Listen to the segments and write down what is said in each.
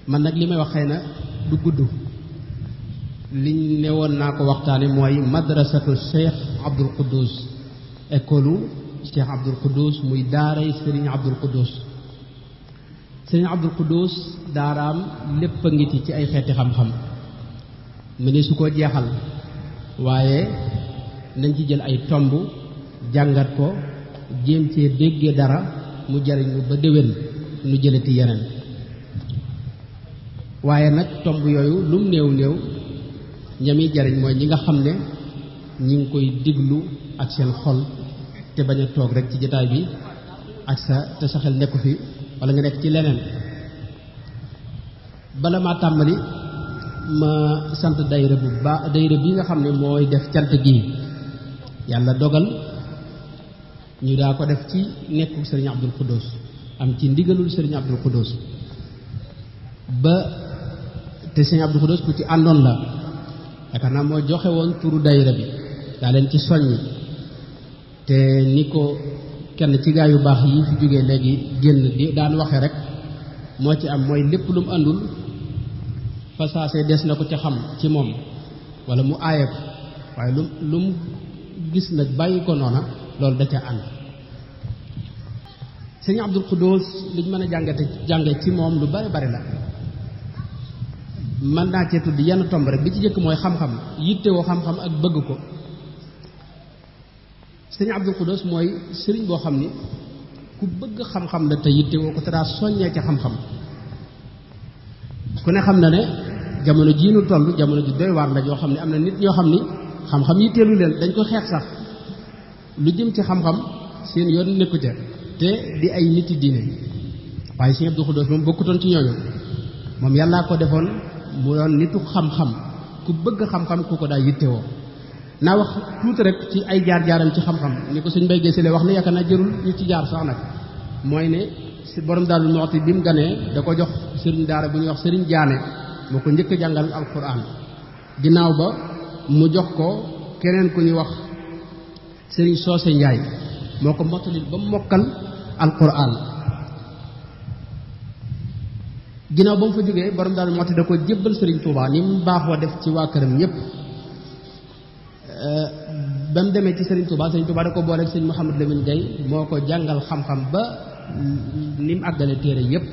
man nag li may wax xëy na du gudd liñ ne woon naa ko waxtaane mooy madrasatu Cheikh Abdul Quddus école Cheikh Abdul Quddus muy daaray Serigne Abdul Quddus. Serigne Abdul Quddus daaraam lépp a ngi ci ay xeeti xam-xam mu ne su ko jeexal waaye nañ ci jël ay tomb jàngat ko jéem cee déggee dara mu jariñu ba déwén nu jëlati yeneen waaye nag tomb yooyu lum néew néew ñami jariñ mooy ñi nga xam ne ñi ngi koy diglu ak seen xol te bañ a toog rek ci jotaay bi ak te sa xel nekku fi wala nga nekk ci leneen. bala maa tàmbali ma sant dayra bu baax dayra bi nga xam ne mooy def cant gi yàlla dogal ñu daa ko def ci nekku Serigne Abdul Quddus am ci ndigalul Serigne Abdul Quddus ba te Serigne Abdul Quddus ku ci àndoon la yaakaar naa moo joxe woon turu dayra bi daa leen ci soññ te ni ko kenn ci gaa yu baax yi fi jógee léegi génn di daan waxe rek moo ci am mooy lépp lu mu àndul fasaase des na ko ca xam ci moom wala mu aaye ko waaye lu mu gis nag bàyyi ko noona loolu da ca ànd. Sëñ Abdul Quddus liñ mën a jànge ci moom lu bari bari la mën naa cee tudd yenn tomb rek bi ci jëkk mooy xam-xam yittewoo xam-xam ak bëgg ko. Sëñ Abdul Quddus mooy sëriñ boo xam ni ku bëgg xam-xam la te yittewoo ko te daa soññee ci xam-xam. ku ne xam na ne jamono jii nu toll jamono ji doy waar la yoo xam ne am na nit ñoo xam ni xam-xam yitteelu leen dañ ko xeex sax lu jëm ci xam-xam seen yoon nekku ca te di ay nit yi diine waaye Sëñ Abdul Quddus moom bokkutoon ci ñooñu moom yàllaa ko defoon mu doon nitu xam-xam ku bëgg xam-xam ku ko daa yittewoo. naa wax tuuti rek ci ay jaar-jaaram ci xam-xam ni ko sëñ Mbay Gësale wax ne yaakaar naa jërul ñu ci jaar sax nag mooy ne si borom Daaru Muxti bi mu ganee da ko jox sëriñ daara bu ñuy wax sëriñ Jaane moo ko njëkk a jàngal alquran ginnaaw ba mu jox ko keneen ku ñuy wax sëriñ Soose Njaay moo ko mottalil ba mu mokkal alquran ginnaaw ba mu fa jógee borom Daaru Muxti da ko jébbal sëriñ Tuubaa ni mu baaxoo def ci waa këram ñëpp. ba mu demee ci Serigne Touba da ko booleeg sëñ Mouhamadou Lamine Gaye moo ko jàngal xam-xam ba ni mu àggale téere yépp.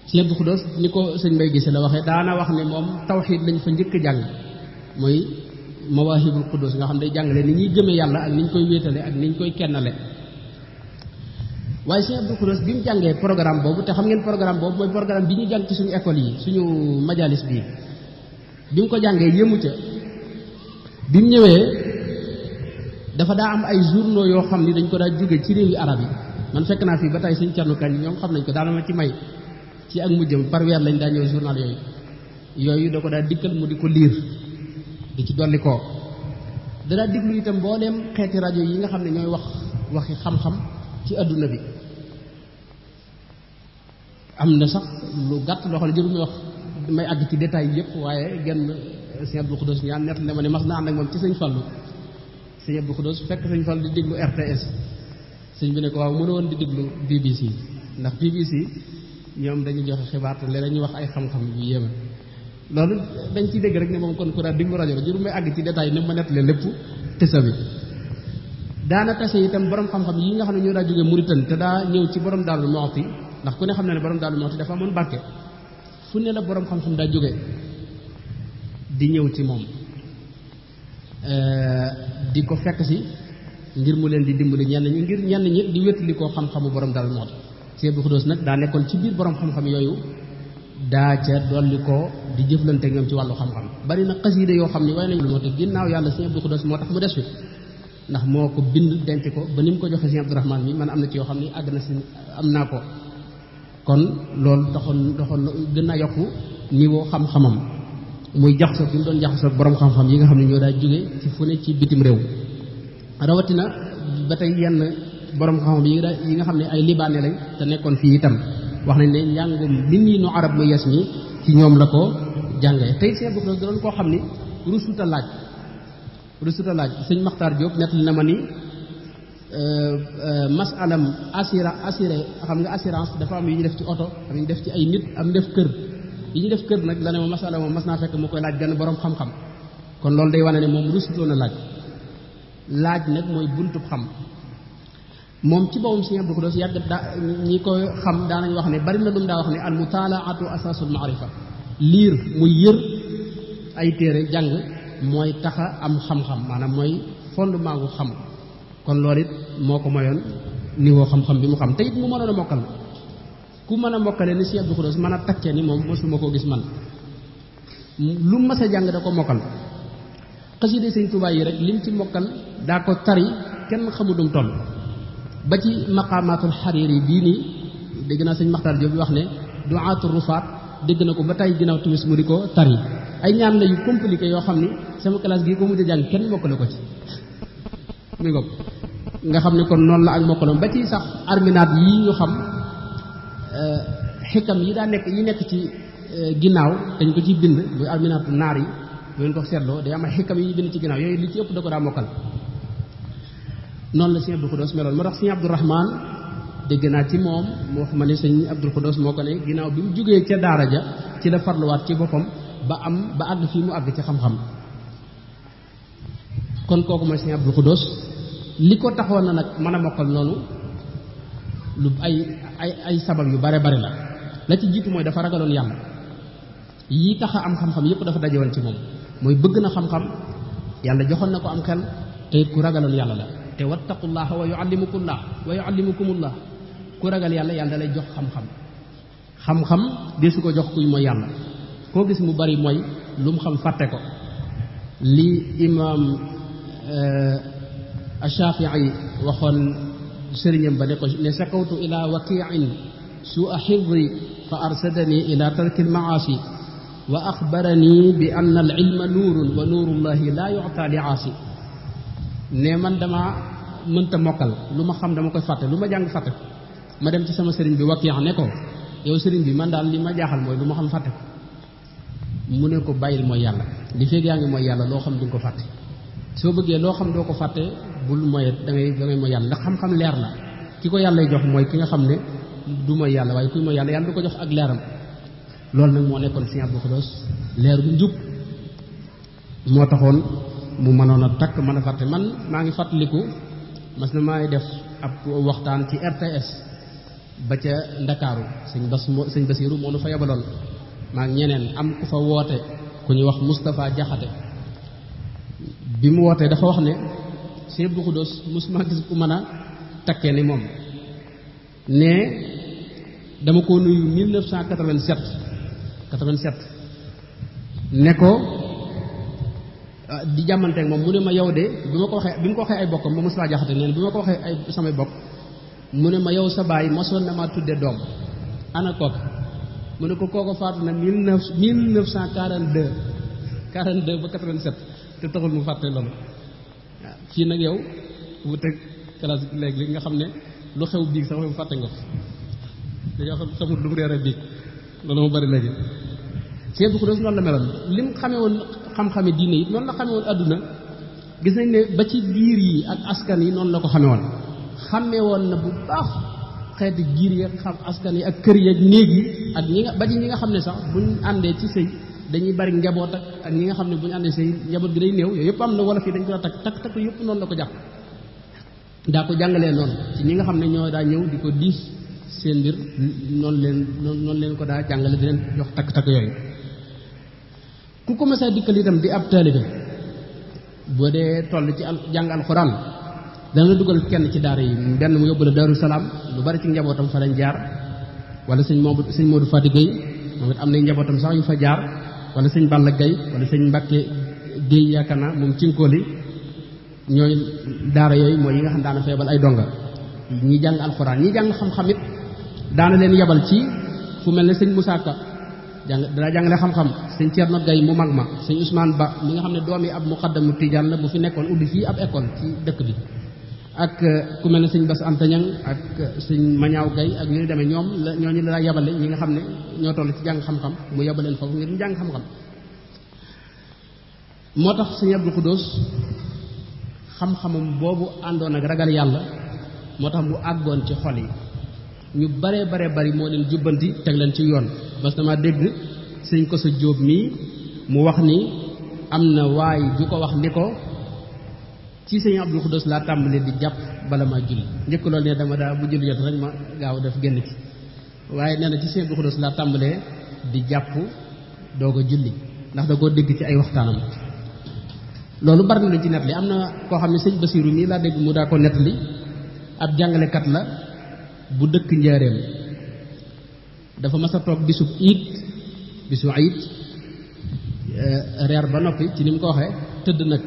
Sëñ Abdul Quddus ni ko sëñ Mbay Gise la waxee daana wax ne moom tawxiid lañ fa njëkk jàng mooy Mawaahibul Quddus nga xam day jàngale ni ñuy gëmee yàlla ak ni ñu koy wéetale ak ni ñu koy kennale. waaye Sëñ Abdul Quddus bi mu jàngee programme boobu te xam ngeen programme boobu mooy programme bi ñu jàng ci suñu école yi suñu majalis bii bi mu ko jàngee yëmu ca. bi mu ñëwee dafa daa am ay journaux yoo xam ni dañ ko daa jóge ci réewi arab yi man fekk naa fii ba tey suñ Cerno Kañ ñoom xam nañ ko daana ma ci may ci ak mujjam par weer lañ daa ñëw journal yooyu da ko daa dikkal mu di ko liir di ci dolli koo da daa diglu itam mbooleem xeeti rajo yi nga xam ne ñooy waxi xam-xam ci adduna bi am na sax lu gàtt loo xam ne jëru muy wax may àgg ci détail yëpp waaye genn Sëñ Abdul Quddus ñaan nett ne ma ne mas na ànd ak moom ci sëñ Fallu Sëñ Abdul Quddus fekk sëñ Fallu di déglu RTS sëñ bi ne ko waaw mën a woon di déglu BBC ndax BBC ñoom dañuy joxe xibaar te léeg-léeg ñu wax ay xam-xam yu yéeme loolu dañ ciy dégg rek ne moom kon ku daal déglu rajo la jëru may àgg ci détail ni ma nettalee lépp tesa bi daana tase itam borom xam-xam yi nga xam ne ñoo daa jógee Mauritanie te daa ñëw ci borom Daaru Muxti ndax ku ne xam na ne borom Daaru Muxti dafa amoon barke fu ne la borom xam-xam daa jógee di ñëw ci moom di ko fekk si ngir mu leen di dimbali ñenn ñi ngir ñenn ñi di wétali koo xam-xamu borom Daaru Muxti. Sëñ Abdul Quddus nag daa nekkoon ci biir borom xam-xam yooyu daa ca dolli ko di jëflante ak ñoom ci wàllu xam-xam bari na xasiida yoo xam ne waaye nañu moo tax ginnaaw yàlla Sëñ Abdul Quddus moo tax mu des fi ndax moo ko bind denc ko ba ni mu ko joxee Sëñ Abdourahmane mi man am na ci yoo xam ne àgg na si am naa ko kon loolu doxoon gën a yokku niveau xam-xamam muy jaxasoo bi mu doon jaxasoo borom xam-xam yi nga xam ne ñoo daa jóge ci fu ne ci bitim réew rawatina ba tey yenn borom xam-xam yi nga xam ne ay libaane lañ te nekkoon fii itam wax nañ ne njàngum li nii nu arab mu yes mi ci ñoom la ko jàngee tey Sëñ Abdul Quddus doon koo xam ni rusuta laaj sëñ Maxtaar Diop nettali na ma ni masalam assuré xam nga assurance dafa am yu ñu def ci oto am ñu def ci ay nit am def kër yi ñu def kër nag la ne ma masala moom mas naa fekk mu koy laaj gann borom xam-xam kon loolu day wane ne moom rusutoon a laaj nag mooy buntub xam moom ci boppam Sëriñ Abdou Khoudoss yàgg ñi ko xam daanañ wax ne bari na lu mu daa wax ne al mutalaatu asaasul maarifa liir muy yër ay téere jàng mooy taxa am xam-xam maanaam mooy fondement gu xam kon loolu it moo ko mayoon niveau xam-xam bi mu xam te it mu mënoon a mokkal ku mën a mokkale ni Sëriñ Abdou Khoudoss mën a takkee ni moom mosuma koo gis man lu mas a jàng da ko mokkal xasida Sëriñ Tuubaa yi rek lim ci mokkal daa ko tari kenn xamudum toll ba ci maqaamaatul Hariri bii nii dégg naa sëñ Maxtaar Jóob bi wax ne du'aatul rufaat dégg na ko ba tey ginnaaw timis mu di ko tari ay ñaan la yu compliqué yoo xam ni sama classe gii ko mujj a jàng kenn mokkale ko ci mi ngoog nga xam ne kon noonu la ak mokkaloon ba ci sax arminaat yii ñu xam xikam yi daa nekk yi nekk ci ginnaaw dañ ko ci bind muy arminaatu naar yi bu ngeen ko seetloo day am ay xikam yi ñu bind ci ginnaaw yooyu li ci ëpp da ko daa mokkal noonu la Sëriñ Abdou Khoudoss meloon moo tax Sëriñ Abdou Rahman dégg naa ci moom moo wax ma ne Sëriñ Abdou Khoudoss moo ko ne ginnaaw bi mu jógee ca daara ja ci la farluwaat ci boppam ba àgg fii mu àgg ci xam-xam kon kooku mooy Sëriñ Abdou Khoudoss li ko taxoon na nag mën a mokkal noonu lu ay sabab yu bare bare la ci jiitu mooy dafa ragaloon yàlla yii tax a am xam-xam yépp dafa dajewoon ci moom mooy bëgg na xam-xam yàlla joxoon na ko am xel te it ku ragaloon yàlla la te wattaqullaha wa yuallimukumullah ku ragal yàlla yàlla da lay jox xam-xam desu ko jox kuy mooy yàlla koo gis mu bari mooy lu mu xam fàtte ko li imaam Ashafii waxoon sëriñam ba ne sakawtu ila wakiin su'a xifdi fa arsadani ila tarki almaasi wa axbarani bi anna al ilma nuurun wa nuurullahi la yu'ta li aasi ne man dama mënta mokkal lu ma xam dama koy fàtte lu ma jàng fàtte ko ma dem ci sama sëriñ bi Wakiya ne ko yow sëriñ bi man daal li ma jaaxal mooy lu ma xam fàtte ko mu ne ko bàyyil mooy yàlla li feeg yaa ngi mooy yàlla loo xam du nga ko fàtte soo bëggee loo xam doo ko fàtte bul mooy da ngay mooy yàlla ndax xam-xam leer la ki ko yàlla jox mooy ki nga xam ne du mooy yàlla waaye kuy mooy yàlla yàlla du ko jox ak leeram loolu nag moo nekkoon Sëriñ Abdou Khoudoss leer bu njub moo taxoon mu mënoon a takk mën a fàtte man maa ngi fàttaliku mas na maay def ab waxtaan ci RTS ba ca Ndakaaru sëñ Basiiru moo nu fa yabaloon maa ngi ñeneen am ku fa woote ku ñuy wax Moustapha Jaxate bi mu wootee dafa wax ne Sëriñ Abdou Khoudoss mosuma gis ku mën a takkee ni moom ne dama ko nuyu 1987 ne ko di jàmmanteeg moom mu ne ma yow de bi mu ko waxee ay bokkam ma Moustapha Jaxate nee na bi ma ko waxee ay samay bokk mu ne ma yow sa baay mosoon na maa tudde doom ana kooku mu ne ko kooko faatu na 1942 ba 87 te taxul mu fàtte loolu waaw fii nag yow bu teg classe léegi li nga xam ne lu xew biig sax mu fàtte nga ko dañoo xamul lu mu réer a biig loolu mu bari léegi Sëriñ Abdou Khoudoss noonu la meloon lim xamee woon xam-xame diine yi noonu la xamee woon adduna gis nañ ne ba ci biir yi ak askan yi noonu la ko xamee woon xamee woon na bu baax xeeti giir yi xam askan yi ak kër yi ak néeg yi ak ñi nga ba ci ñi nga xam ne sax buñ àndee ci sëy dañuy bari njaboot ak ñi nga xam ne buñu àndee sëy njaboot gi day néew yooyu yëpp am na wala fii dañ ko daa takk yëpp noonu la ko jàpp daa ko jàngalee noonu ci ñi nga xam ne ñoo daa ñëw di ko diis seen mbir noonu leen ko daa jàngale di leen jox takk yooyu ku commencé dikkal itam di ab taalibe boo dee toll ci jàng alxuraan dana la dugal kenn ci daara yi benn mu yóbbu la Daaru Salaam lu bari ci njabootam fa lañ jaar wala sëñ Modou Fati Gueye moom it am na njabootam sax yu fa jaar wala sëñ Balla Gueye wala sëñ Mbacke Gueye yaakaar naa moom cinkóoli ñooñu daara yooyu mooy yi nga xam daana fa yebal ay donga ñi jàng alxuraan ñi jàng xam-xam it daana leen yebal ci fu mel ne sëñ Moussa Ka daa jàngale xam-xam sëñ Thierno Gaye mu mag ma sëñ Ousmane Ba mi nga xam ne doomi ab muqaddamu Tijaan la bu fi nekkoon ubbi fii ab école ci dëkk bi ak ku mel ne sëñ Bass Anta Niang ak sëñ Mañaaw Gaye ak ñu demee ñooñu la yebale ñi nga xam ne ñoo toll ci jàng xam-xam mu yebaleen foofu ngir ñu jàng xam-xam moo tax Sëriñ Abdou Khoudoss xam-xamam boobu àndoon ak ragal yàlla moo tax mu àggoon ci xol yi ñu bare bari moo leen jubbanti teg leen ci yoon parce que dama dégg sëñ Koso Jóob mii mu wax ni am na waay ju ko wax ni ko ci sëñ Abdul Xudoos laa tàmbalee di jàpp bala maa julli njëkk loolu ne dama daa bu julli jot rek ma gaaw def génn ci waaye nee na ci sëñ Abdul Xudoos laa tàmbalee di jàpp doog a julli ndax da koo dégg ci ay waxtaanam loolu bari na lu ci nettali am na koo xam ne sëñ Basiiru mii laa dégg mu daa ko nettali ab jàngalekat la bu dëkk Njaaréem dafa mas a toog bisu iid reer ba noppi ci ni mu ko waxee tëdd nag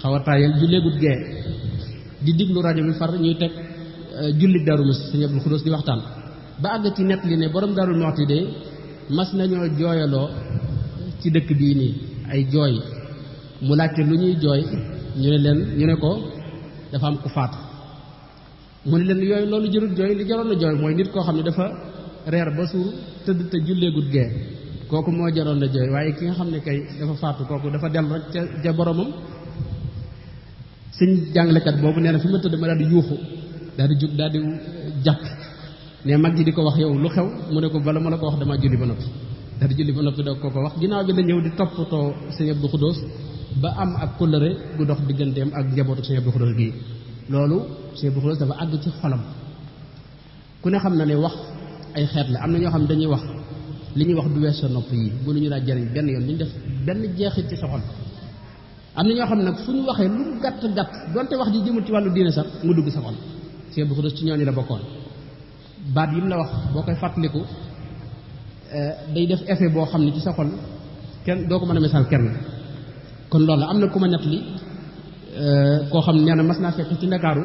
xaw a taayal julleegut gee di diglu rajo bi far ñuy teg julli Daaru Muxti sëñ Abdul Xudoos di waxtaan ba àgg ci nettali ne borom Daaru Muxti de mas nañoo jooyaloo ci dëkk bii nii ay jooy mu laajte lu ñuy jooy ñu ne ko dafa am ku faatu mu ne leen yooyu loolu jërul jooy li jaroon na jooy mooy nit koo xam ne dafa reer ba suur tëdd te julleegut gee kooku moo jaroon na jooy waaye ki nga xam ne kay dafa faatu kooku dafa dellu rek ca boromam sëñ jàngalekat boobu nee na fi ma tëdd ma daal di yuuxu daal di jug daal di jàpp ne mag ji di ko wax yow lu xew mu ne ko bala ma la ko wax dama julli ba noppi daal di julli ba noppi da ko wax ginnaaw bi la ñëw di toppatoo sëñ Abdou Xudoos ba am ak kóllëre gu dox digganteem ak njabootu sëñ Abdou Xudoos gii loolu sëñ Abdou Xudoos dafa àgg ci xolam ku ne xam na ne wax ay xeet la am na ñoo xam ne dañuy wax li ñuy wax du wees sa nopp yi bu ñu laa jëriñ benn yoon lu ñu def benn jeexit ci sa xol am na ñoo xam ne nag fu ñu waxee lu mu gàtt donte wax ji jëmul ci wàllu diine sax mu dugg sa xol sëñ Abdou Xudoos ci ñooñu la bokkoon baat yi mu la wax boo koy fàttaliku day def effet boo xam ne ci sa xol kenn doo ko mën a misaal kenn kon loolu am na ku ma ñett li koo xam ne nee na mas naa fekk ci Ndakaaru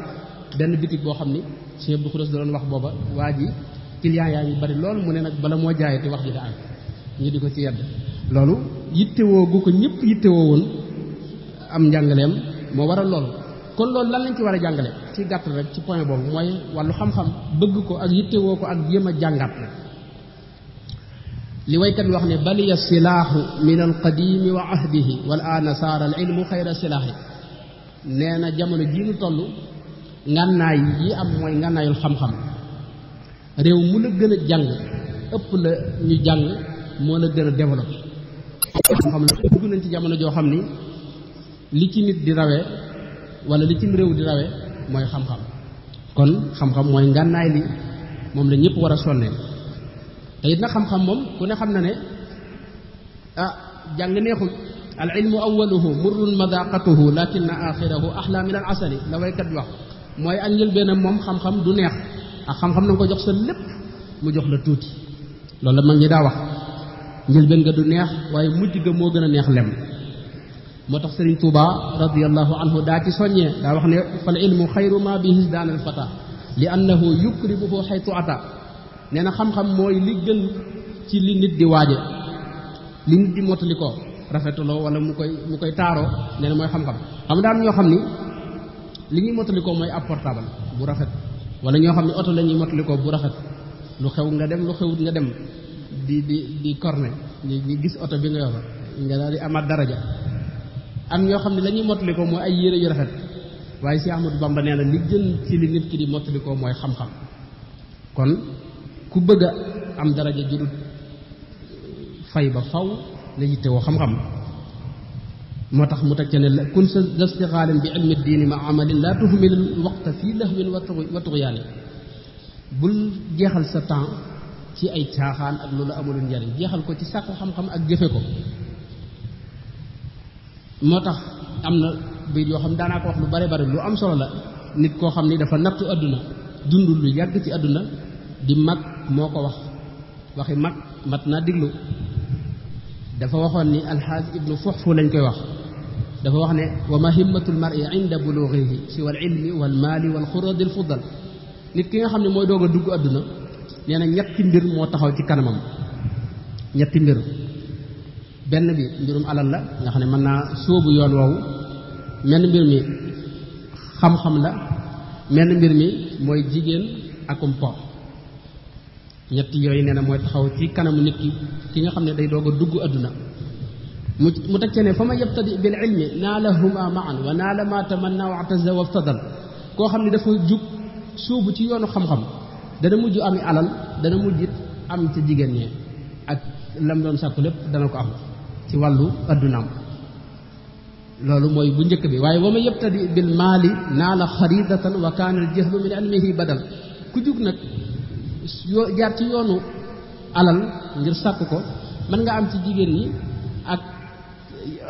benn bitig boo xam ni sëñ Abdou Xudoos da doon wax booba waa ji client yaa ngi bari loolu mu ne nag bala moo jaayati wax ji da am ñu di ko ci yedd loolu yittewoo gu ko ñëpp yittewoo woon am njàngaleem moo waral loolu kon loolu lan lañ ci war a jàngale ci gàtt rek ci point boobu mooy wàllu xam-xam bëgg ko ak yittewoo ko ak jéem a jàngat rek li waykat bi wax ne baliya silaahu min alqadimi wa ahdihi wal aana saara al ilmu xayra silaahi nee na jamono jii nu toll ngànnaay yi am mooy ngànnaayul xam-xam réew mu la gën a jàng ëpp la ñu jàng moo la gën a développé xam-xam la dugg nañ ci jamono joo xam ni li ci nit di rawee wala li ci réew di rawee mooy xam-xam kon xam-xam mooy ngànnaay li moom la ñëpp war a sonnee te it nag xam-xam moom ku ne xam na ne jàng neexul al ilmu awaluhu murrun madaqatuhu lakinna axirahu axla min al asali la waykat bi wax mooy ak njëlbeenam moom xam-xam du neex ak xam-xam na nga ko jox sa lépp mu jox la tuuti loolu la mag ñi daa wax njëlbeen nga du neex waaye mujj ga moo gën a neex lem moo tax Sëriñ Tuuba radiallahu anhu daa ci soññee daa wax ne fal ilmu xayru ma bihi isdaana al fata li annahu yukribuhu xaytu ata nee na xam-xam mooy li gën ci li nit di waaje li nit di mottali ko rafetuloo wala mu koy taaroo nee na mooy xam-xam xam daa am ñoo xam ni li ñuy mottali ko mooy ab portable bu rafet wala ñoo xam ne oto la ñuy mottali ko bu rafet lu xew nga dem lu xewut nga dem di corne ñi gis oto bi nga yor nga daal di amaat daraja am ñoo xam ne la ñuy mottali ko mooy ay yére yu rafet waaye si Ahmadou Bamba nee na li gën ci li nit ki di mottali ko mooy xam-xam kon ku bëgg a am daraja jurut fay ba faw la yittewoo xam-xam moo tax mu teg ca ne kun sa dastixaalin bi ilmi diini ma amalin laa tuhmil waqta fii lahwin wa tuxyaani bul jeexal sa temps ci ay caaxaan ak loolu amulul njariñ jeexal ko ci sàkku xam-xam ak jëfe ko moo tax am na biir yoo xam daanaa ko wax lu bare bare lu am solo la nit koo xam ni dafa nattu àdduna dund lu yàgg ci àdduna di mag moo ko wax waxi mag mat naa diglu dafa waxoon ni alxaaj ibnu fuxfu lañ koy wax dafa wax ne wa mahimmatul mar'i inda bulughihi si wal ilmi wal maali wal xuradi al fuddal nit ki nga xam ne mooy doog a dugg àdduna nee na ñetti mbir moo taxaw ci kanamam ñetti mbir benn bi mbirum alal la nga xam ne mën naa sóobu yoon woowu menn mbir mi xam-xam la menn mbir mi mooy jigéen akum po ñett yooyu nee na mooy taxaw ci kanamu nit ki nga xam ne day doog a dugg àdduna mu teg ce ne fa ma yabtadi bil ilmi naalahuma maan wa naala ma tamanna wa ataza wa ftadal koo xam ne dafa jug sóobu ci yoonu xam-xam dana mujj ami alal dana mujj am ca jigéen ñee ak lam doon sàkku lépp dana ko am ci wàllu addunaam loolu mooy bu njëkk bi waaye wa ma yabtadi bil maali naala xaridatan wa kaana al jahlu min ilmihi badal ku jug nag jaar ci yoonu alal ngir sàkk ko mën nga am ci jigéen ñi ak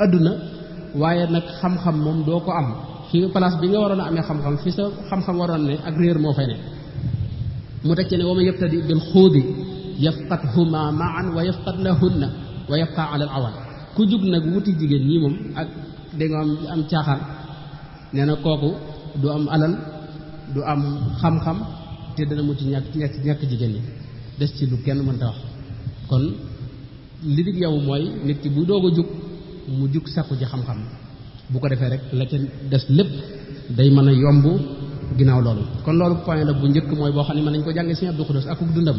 adduna waaye nag xam-xam moom doo ko am fi place bi nga waroon a amee xam-xam fi sa xam-xam waroon ne ak réer moo fay ne mu teg ci ne wa ma yabtadi bil xuudi yafqathuma maan wa yafqadnahunna wa yabqa ala al awal ku jug nag wuti jigéen ñi moom ak da nga am caaxaan nee na kooku du am alal du am xam-xam te dana mucc ñàkk jigéen ñi des ci lu kenn mënta wax kon li dig yow mooy nit ki bu doog a jug mu jug sakku ji xam-xam bu ko defee rek la ca des lépp day mën a yomb ginnaaw loolu kon loolu point la bu njëkk mooy boo xam ne mën nañ ko jàngee Sëriñ Abdou Khoudoss ak dundam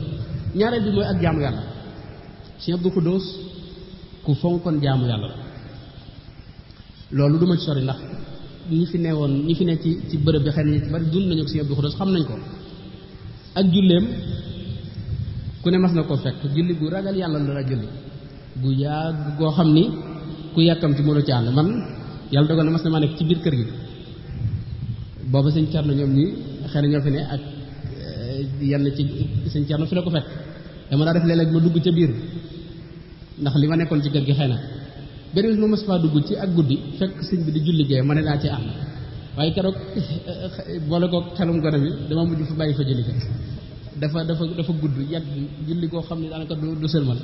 ñaareel bi mooy ak jaamu yàlla Sëriñ Abdou Khoudoss ku fonkoon jaamu yàlla la loolu du ma ci sori ndax ñi fi ne ci bërëb bi xëy na ñu ci bari dund nañu ko Sëriñ Abdou Khoudoss xam nañ ko ak julleem ku ne mas na ko fekk julli gu ragal yàlla la julli gu yàgg goo xam ni ku yàkkamti mënu ci ànd man yàlla dogal na mas na maa nekk ci biir kër gi booba sëñ Cerno ñoom ñi xëy na ñoo fi ne ak yenn ci sëñ Cerno fi la ko fekk dama daa def léeg-léeg ma dugg ca biir ndax li ma nekkoon ci kër gi xëy na benn bis ma mas faa dugg ci ak guddi fekk sëñ bi di julli gee ma ne naa ci ànd waaye keroog boole ko xelum gone bi dama mujj fa bàyyi fa julli ga dafa gudd yàgg julli koo xam ne daanaka du sëlmal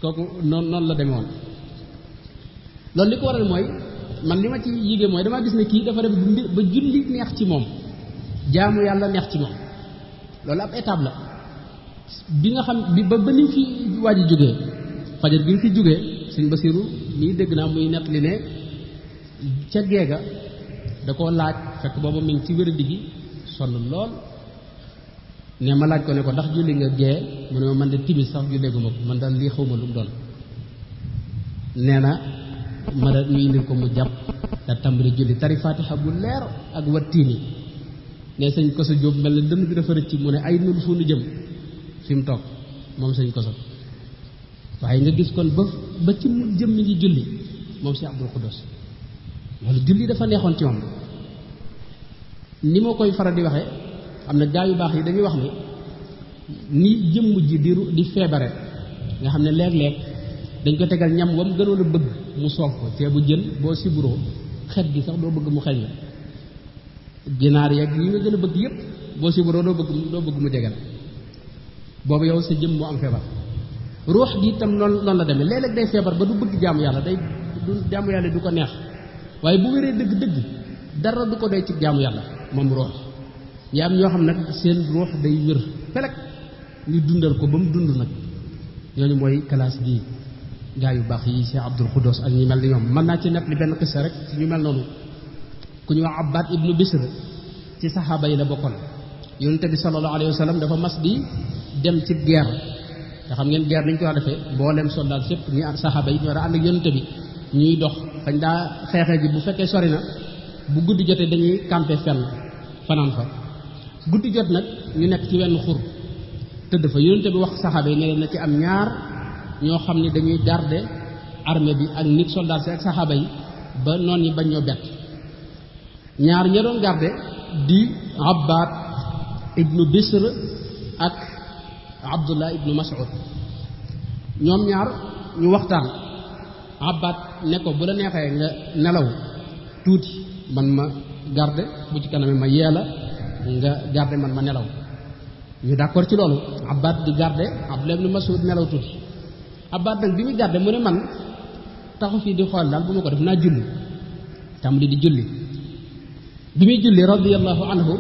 kooku noonu la demee woon loolu li ko waral mooy man li ma ci yéege mooy damaa gis ne kii dafa dem ba julli neex ci moom jaamu yàlla neex ci moom loolu ab étape la bi nga xam bi ba ni fi waaj a jógee fajar bi nga fi jógee sëñ Basiru mii dégg naa muy nett li ne ca geega da koo laaj fekk booba mi ngi ci wéradi gi sonn lool ne ma laaj ko ne ko ndax julli nga gee mu ne ma man de timis sax julleeguma ko man daal lii xawma lu mu doon nee na ma da ñu indil ko mu jàpp da tàmbali julli tari fatiha bu leer ak wattiini ne sëñ Koso Jóob mel ne dënn bi dafa rëcc mu ne ay nun fu nu jëm fi mu toog moom sëñ Koso waaye nga gis kon ba ci mu jëm mi ngi julli moom si Abdul Khoudoss loolu julli dafa neexoon ci moom ni ma koy faral di waxee am na gaa yu baax yi dañuy wax ni jëmm ji di feebare nga xam ne léeg-léeg dañ ko tegal ñam wam gënoon a bëgg mu soof ko ceebu jën boo siburoo xet gi sax doo bëgg mu xeeñ la ginaar yeeg yi nga gën a bëgg yépp boo siburoo doo bëgg mu jege la boobu yow sa jëm moo am feebar ruux gi itam noonu la demee léeg-léeg day feebar ba du bëgg jaamu yàlla jaamu yàlla du ko neex waaye bu wéree dëgg-dëgg dara du ko doy ci jaamu yàlla moom ruux ñi am ñoo xam nag seen ruux day wér pelek ñu dundal ko ba mu dund nag ñooñu mooy classe bii gaa yu baax yi Cheikh Abdul Khoudoss ak ñi mel ni ñoom mën naa ci net li benn xissa rek ci ñu mel noonu ku ñu wax Abbad ibnu Bisr ci saxaaba yi la bokkoon yonente bi sallallahu alayhi wa sallam dafa mas di dem ci guerre te xam ngeen guerre ni ñu ko war defee mboolem soldat sépp ñi saxaaba yi ñoo war a ànd ak yonente bi ñuy dox fañ daa xeexee ji bu fekkee sori na bu guddi jotee dañuy campé fenn fanaan fa guddi jot nag ñu nekk ci wenn xur tëdd fa yonente bi wax saxaaba yi ne leen na ci am ñaar ñoo xam ne dañuy garder armée bi ak nit soldat si ak saxaaba yi ba noon yi bañ ñoo bett ñaar ña doon garder di Abbad ibnu Bisr ak Abdullah ibnu Mas'ud ñoom ñaar ñu waxtaan Abbad ne ko bu la neexee nga nelaw tuuti man ma garder bu ci kaname ma yee la nga garder man ma nelaw ñu d'accord ci loolu Abbad di garder Abdullah ibn Mas'ud nelaw tuuti Abbad nag bi muy garder mu ne man taxu fii di xool daal bu ma ko def naa julli tàmbali di julli bi muy julli radiyallahu anhu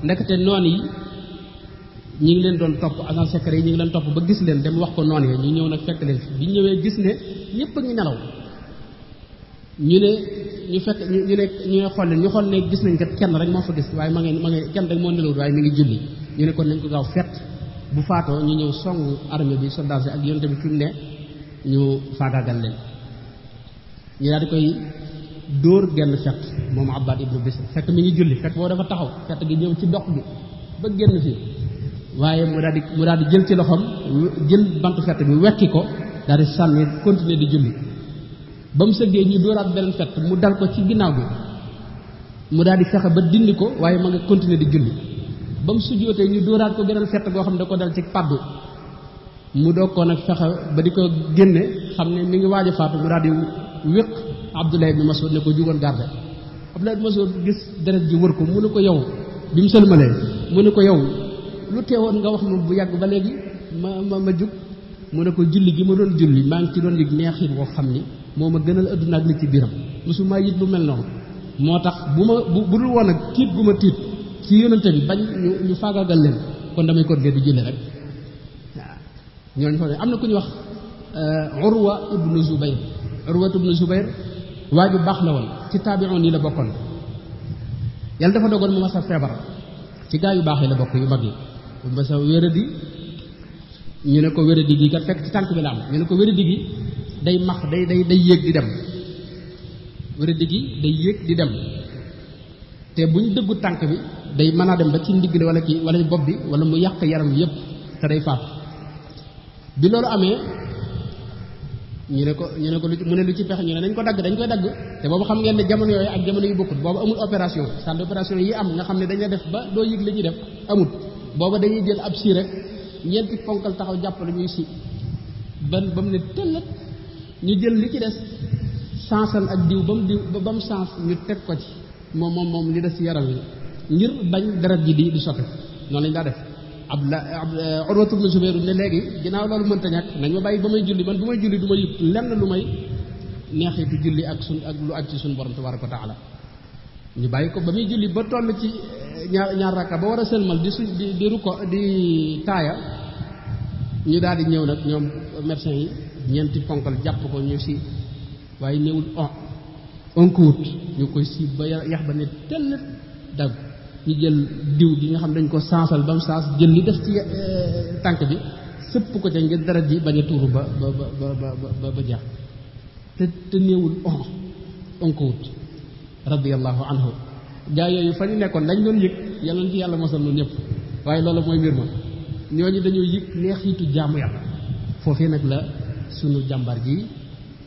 ndekete noon yi ñi ngi leen doon topp agent secret yi ñi ngi leen topp ba gis leen dem wax ko noon yi ñu ñëw nag fekk leen fi bi ñëwee gis ne ñëpp a ngi nelaw ñu xool leen ñu xool ne gis nañ kat kenn rek moo fa gis waaye ma ngi kenn rek moo nelawut waaye mi ngi julli ñu ne kon nañ ko gaaw fett bu faatoo ñu ñëw songu armée bi soldat ak yonent bi fi mu ne ñu faagaagal leen ñu daal di koy dóor genn fett moom Abbad ibnu Bisr fekk mi ngi julli fekk boo dafa taxaw fett gi ñëw ci dox bi ba génn fii waaye mu daal di jël ci loxoom jël bantu fett bi wekki ko daal di sànni continuer di julli ba mu sëggee ñu dóoraat beneen fett mu dal ko ci ginnaaw bi mu daal di fexe ba dindi ko waaye ma nga continuer di julli ba mu sujjootee ñu dóoraat ko geneen fett goo xam ne da ko dal ci paddu mu doog ko nag fexe ba di ko génne xam ne mi ngi waaj a faatu mu daal di wéq Abdullah ibn Mas'ud ne ko jugoon garde Abdullah ibn Mas'ud gis deret ji wër ko mu ne ko yow bi mu sëlmalee mu ne ko yow lu teewoon nga wax ma bu yàgg ba léegi ma jug mu ne ko julli gi ma doon julli maa ngi ci doon yëg neexit boo xam ni moo ma gënal adduna ak li ci biiram mosuma yit lu mel noonu moo tax bu dul woon ak tiit gu ma tiit ci yonante bi bañ ñu faagaagal leen kon damay continuer di julli rek waaw ñooñu fa am na ku ñu wax Urwa ibnu Zubayr waa ju baax la woon ci taabi'un yi la bokkoon yàlla dafa dogoon mu masa feebar ci gaa yu baax yi la bokk yu mag yi mu masa wéradi ñu ne ko wéradi gi kat fekk ci tànk bi la am ñu ne ko wéradi gi day max day yéeg di dem wéradi gi day yéeg di dem te bu ñu dëggu tànk bi day mën a dem ba ci ndigg li wala bopp bi wala mu yàq yaram yépp te day faatu bi loolu amee ñu ne ko mu ne lu ci pexe ñu ne dañ koy dagg te boobu xam ngeen ne jamono yooyu ak jamono yu bokkut boobu amul opération salle d'opération yi am nga xam ne dañ la def ba doo yëg li ñuy def amut booba dañuy jël ab si rek ñeenti ponkal taxaw jàppale ñuy si ba mu ne tëllat ñu jël li ci des sansal ak diw ba mu sens ñu teg ko ci moom li des ci yaram yi ngir bañ deret ji di sotti noonu lañ daa def Urwatu ibn Zubayr ne léegi ginnaaw loolu mënta ñàkk nañ ma bàyyi ba may julli man bu may julli du ma yëg lenn lu may neexitu julli ak lu ak ci suñu borom tabaraka wa taala ñu bàyyi ko ba muy julli ba toll ci ñaar rakka ba war a sëlmal di ruko di taaya ñu daal di ñëw nag ñoom médecin yi ñeenti ponkal jàpp ko ñu si waaye néewul on ko wut ñu koy siib ba yax ba ne tell dagg ñu jël diw gi nga xam dañ ko sansal ba mu sens jël li def ci tànk bi sëpp ko ca ngir deret ji bañ a tuuru ba jeex te néewul on ko wut radiyallahu anhu gaa yooyu fa ñu nekkoon lañ doon yëg yàlla na ci yàlla mosal noonu ñëpp waaye loolu mooy mbir ma ñooñu dañoo yëg neexitu jaamu yàlla foofee nag la sunu jàmbar ji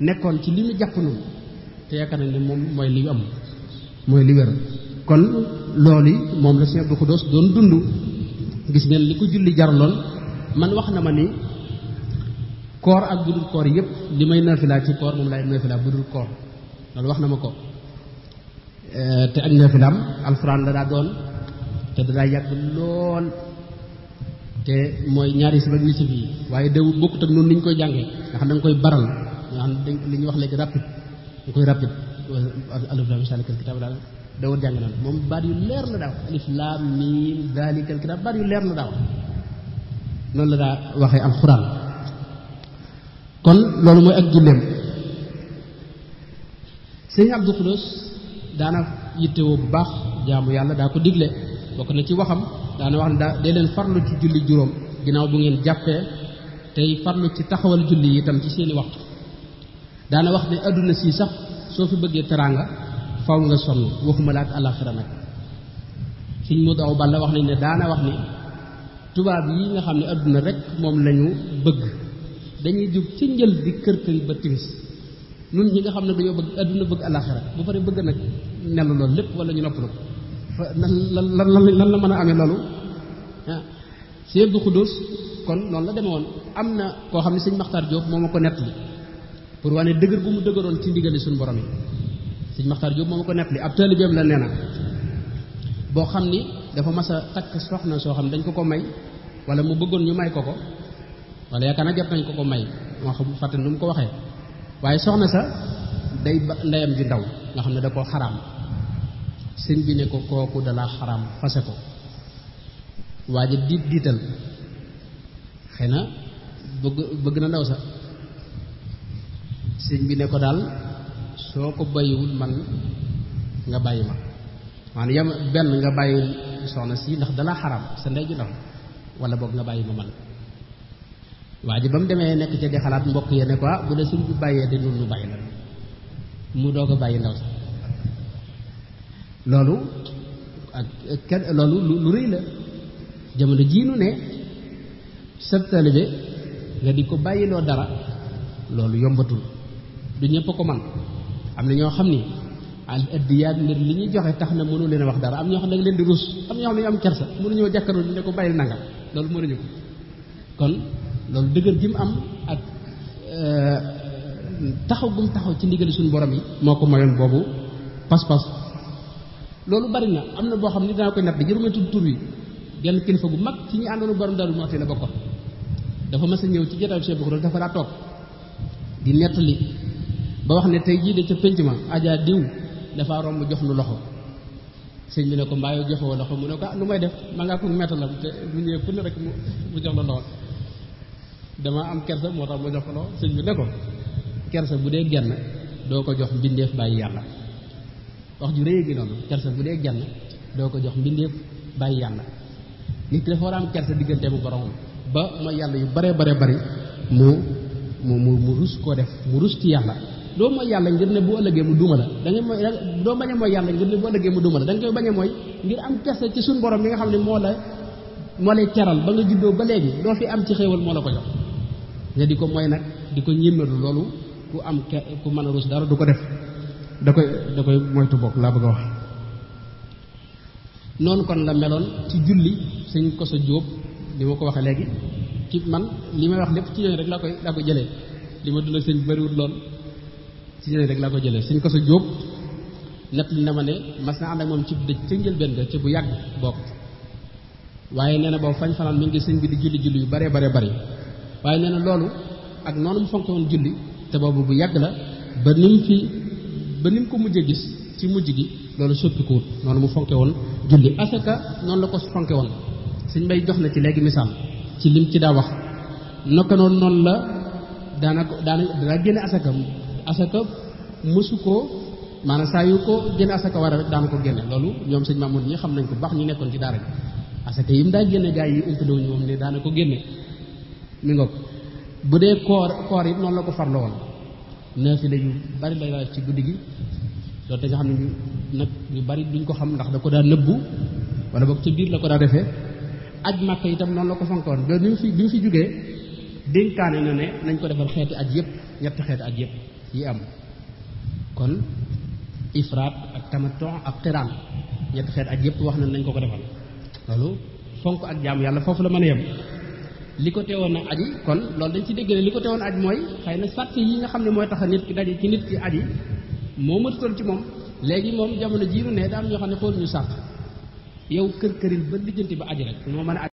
nekkoon ci li mu jàpp noonu te yaakaar nañ ne moom mooy li am mooy li wér kon loolu moom la Sëñ Abdou Khoudoss doon dund gis ngeen li ko julli jaraloon man wax na ma ni koor ak budul koor yëpp li may nafila ci koor moom laay nafila budul koor loolu wax na ma ko te ak nafilaam alxuraan la daa doon te daa yàgg lool te mooy ñaari si ak nisif yi waaye dawul bokkut ak noonu ni ñu koy jàngee nga xam da nga koy baral nga xam ne li ñuy wax léegi rapide nga koy rapide alif lam salikal kitab daal dawul jàng noonu moom baat yu leer la daaw alif lam mim zalikal kitab baat yu leer la daaw noonu la daa waxee alxuraan kon loolu mooy ak julleem Sëñ Abdou Khoudoss daana yittewoo bu baax jaamu yàlla daa ko digle bokk na ci waxam daana wax ne dee leen farlu ci julli juróom ginnaaw bu ngeen jàppee tey farlu ci taxawal julli yi itam ci seeni waxtu daana wax ne adduna si sax soo fi bëggee teraanga faw nga sonn waxuma la ak àllaaxira nag Sëñ Moodu Awa Balla wax nañ ne daana wax ni tubaab yi nga xam ne adduna rek moom lañu bëgg dañuy jóg ci njël di kër ba timis nun ñi nga xam ne dañoo bëgg adduna bëgg àllaaxira bu pare bëgg nag nelu loolu lépp wala ñu noppalu fa lan la mën a amee loolu ah Sëñ Abdou Khoudoss kon noonu la deme woon am na koo xam ne Sëñ Maxtaar Diop moo ma ko nettali pour wane dëgër bu mu dëgëroon ci ndigali suñu borom yi Sëñ Maxtaar Diop moo ma ko nettali ab taalibeem la nee na boo xam ni dafa mas a takk soxna soo xam dañ ko may wala mu bëggoon ñu may ko wala yaakaar naa jot nañ ko may moo xam fàtte nu mu ko waxee waaye soxna sa day ndeyam ju ndaw nga xam ne da koo xaraam sëñ bi ne ko kooku dalaa xaraam fase ko waaye diital xëy na bëgg na ndaw sa sëñ bi ne ko daal soo ko bàyyiwul man nga bàyyi ma maanaam yam benn nga bàyyi soxna si ndax dalaa xaraam sa ndey ju ndaw wala boog nga bàyyi ma man waa ji ba mu demee nekk ca di xalaat mbokk yi ne ko bu dee suñ bi bàyyee de nun nu bàyyi la mu doog a bàyyi ndaw si loolu ak kenn loolu lu rëy la jamono jii nu ne sab taalibe nga di ko bàyyiloo dara loolu yombatul du ñëpp ko man am na ñoo xam ni al addiyaat ngir li ñuy joxe tax na mënu leen a wax dara am ñoo xam ne da nga leen di rus am ñoo xam ne ñu am kersa mënuñoo jàkkaarloo ñu ne ko bàyyil nangam loolu mënuñu ko kon loolu dëgër gi mu am ak taxaw gum taxaw ci ndigali suñu borom yi moo ko mayoon boobu pas-pas loolu bari na am na boo xam ni dana koy natt jëruma tudd tur wi genn kilifa gu mag ci ñi àndoon borom Daaru Muxti la bokkoon dafa mas a ñëw ci jotaayu Cheikh Boukhra dafa daa toog di nettali ba wax ne tey jii de ca pénc ma ajaa diw dafa romb jox lu loxo sëñ bi ne ko mbaa yow joxewoo loxo mu ne ko lu may def ma ngaa ko mettalam te mu ñëwee fu ne rek mu jox la loxo dama am kersa moo tax ma jox ko loxo sëñ bi ne ko kersa bu dee genn doo ko jox mbindeef bàyyi yàlla wax ju rëy gi noonu kersa bu dee genn doo ko jox mbindeef bàyyi yàlla nit ki dafa war a am kersa diggante mu borom ba mooy yàlla yu bare bare bari mu rus koo def mu rus ci yàlla doo mooy yàlla ngir ne bu ëllëgee mu duma la da ngay mooy doo bañ a mooy yàlla ngir ne bu ëllëgee mu duma la da nga koy bañ a mooy ngir am kersa ci suñu borom mi nga xam ne moo lay teral ba nga juddoo ba léegi doo fi am ci xéewal moo la ko jox nga di ko mooy nag di ko ñémmeelu loolu ku mën a rus dara du ko def da koy moytu bokk laa bëgg a wax noonu kon la meloon ci julli sëñ Koso Jóob li ma ko waxee léegi ci man li may wax lépp ci ñooñu rek laa ko jëlee li ma dund ak sëñ bariwut lool ci ñooñu rek laa ko jëlee sëñ Koso Jóob nett li na ma ne mas na ànd ak moom ci dëj ca njëlbéen ga ci bu yàgg bokk waaye nee na boobu fañ fanaan mi ngi sëñ bi di julli yu bare bare bari waaye nee na loolu ak noonu mu fonke woon julli te boobu bu yàgg la ba ni mu ko mujjee gis ci mujj gi loolu soppikuwut noonu mu fonke woon julli asaka noonu la ko fonke woon sëñ Mbay jox na ci léegi misaal ci lim ci daa wax nokka noonu la daana génne asaka mësu ko maanaam saa yu ko génne asaka war a rek daana ko génne loolu ñoom sëñ Mamoud ñi xam nañ ko baax ñu nekkoon ci daara ji asaka yi mu daa génne gaa yi umpalewuñu moom ne daana ko génne mi ngoog bu dee koor it noonu la ko farlo woon naafila yu bari la ci guddi gi loolu te nga xam ne nag ñu bari duñ ko xam ndax da ko daa nëbbu wala boog ca biir la ko daa defee aj Màkka itam noonu la ko fonkoon ba bi mu fi jógee dénkaane na ne nañ ko defal xeeti aj yëpp ñetti xeeti aj yëpp yi am kon ifraat ak tamattu ak qiraan ñetti xeeti aj yëpp wax nañ ko defal loolu fonk ak jaamu yàlla foofu la mën a yem li ko teewoon a aji kon loolu dañ ci dégg ne li ko teewoon aj mooy xëy na sàtt yi nga xam ne mooy tax a nit ki daje ci nit ki aji moo matutoon ci moom léegi moom jamono jiiru ne daa am ñoo xam ne xool ñu sàtt yow kër kërin ba lijjanti ba aji rek moo mën a